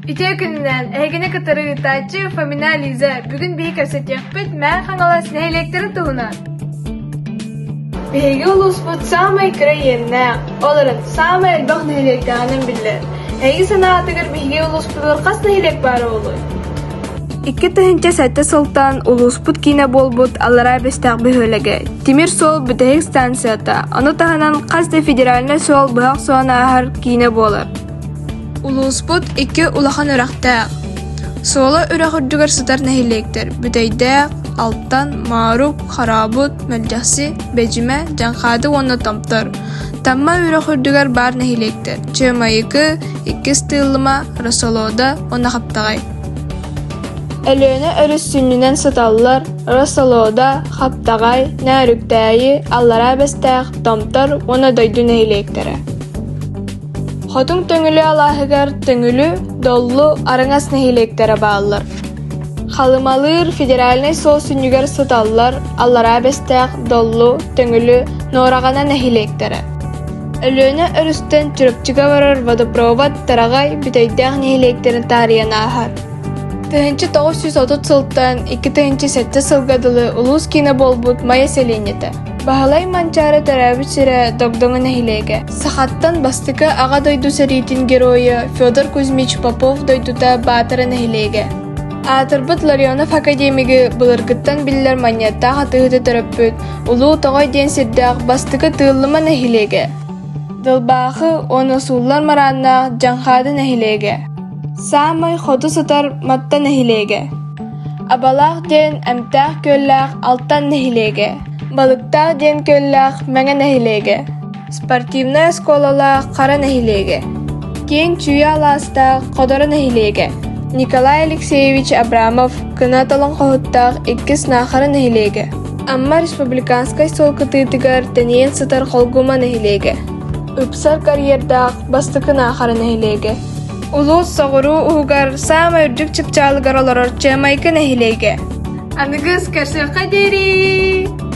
Үтүө күнүнэн! Эһигини кытары ыытааччы Фомина Лиза. Бүгүн биһи кэпсэтиэхпит Мэҥэ Хаҥалас нэһилиэктэрин туһунан. Биһиги улууспут саамай кыра иэннээх, ол эрэн саамай элбэх нэһилиэктээҕинэн биллэр. Эһиги санаатыгар биһиги улууспутугар хас нэһилиэк баара буолуой? 2007 сылтан улууспут киинэ буолбут Аллараа Бэстээх бөһүөлэгэ тимир суол бүтэһик станцията, ону таһынан хас да федеральнай суол быһа охсуһан ааһар киинэ буолар. Улууспут икки улахан үрэхтээх. Суола үрэх үрдүгэр сытар нэһилиэктэр Бүтэйдээх, Алтан, Моорук, Хорообут, Мэлдьэхси, Бэдьимэ, Дьаҥхаады уонна Томтор. Тамма үрэх үрдүгэр баар нэһилиэктэр Чыамайыкы, Иккис Тыыллыма, Росолода уонна Хаптаҕай. Өлүөнэ өрүс сүнньүнэн сыталлар Росолода, Хаптаҕай, Нөөрүктээйи, Аллараа Бэстээх, Томтор уонна Дойду нэһилиэктэрэ. Хотун Төҥүлү алааһыгар Төҥүлү, Доллу, Араҥас нэһилиэктэрэ бааллар. Халымалыыр федеральнай суол сүнньүгэр сыталлар Аллараа Бэстээх, Доллу, Төҥүлү, Нуораҕана нэһилиэктэрэ. Өлүөнэ өрүстэн Чурапчыга барар водопровод Тараҕай, Бүтэйдээх нэһилиэктэрин таарыйан ааһар. 1930 сылтан 2007 сылга дылы улуус киинэ буолбут Майа сэлиэнньэтэ. Баһылай Манчаары төрөөбүт сирэ Догдоҥо нэһилиэгэ. Сахаттан бастакы Аҕа дойду сэриитин геройа Федор Кузьмич Попов дойдута Баатара нэһилиэгэ. Аатырбыт Ларионов академигы былыргыттан биллэр манньыаттаах атыыһыты төрөппүт Улуу Тоҕой диэн сирдээх бастакы Тыыллыма нэһилиэгэ. Дылбаахы уонна сууллар мырааннаах Дьаҥхаады нэһилиэгэ. Саамай хоту сытар Матта нэһилиэгэ. Абалаах диэн эмтээх күөллээх Алтан нэһилиэгэ. Балыктаах диэн күөллээх Мэҥэ нэһилиэгэ. Спортивнай оскуолалаах Хара нэһилиэгэ. Киэҥ Чүүйэ алаастаах Ходоро нэһилиэгэ. Николай Алексеевич Абрамов кынат олоҥхоһуттаах Иккис Наахара нэһилиэгэ. Амма республиканскай суол кытыытыгар тэнийэн сытар Холгума нэһилиэгэ. Ыпсар карьердаах Бастакы Наахара нэһилиэгэ. Улуус соҕуруу уһугар саамай үрдүк чыпчаалыгар олорор Чыамайкы нэһилиэгэ. Аныгыс көрсүөххэ диэри!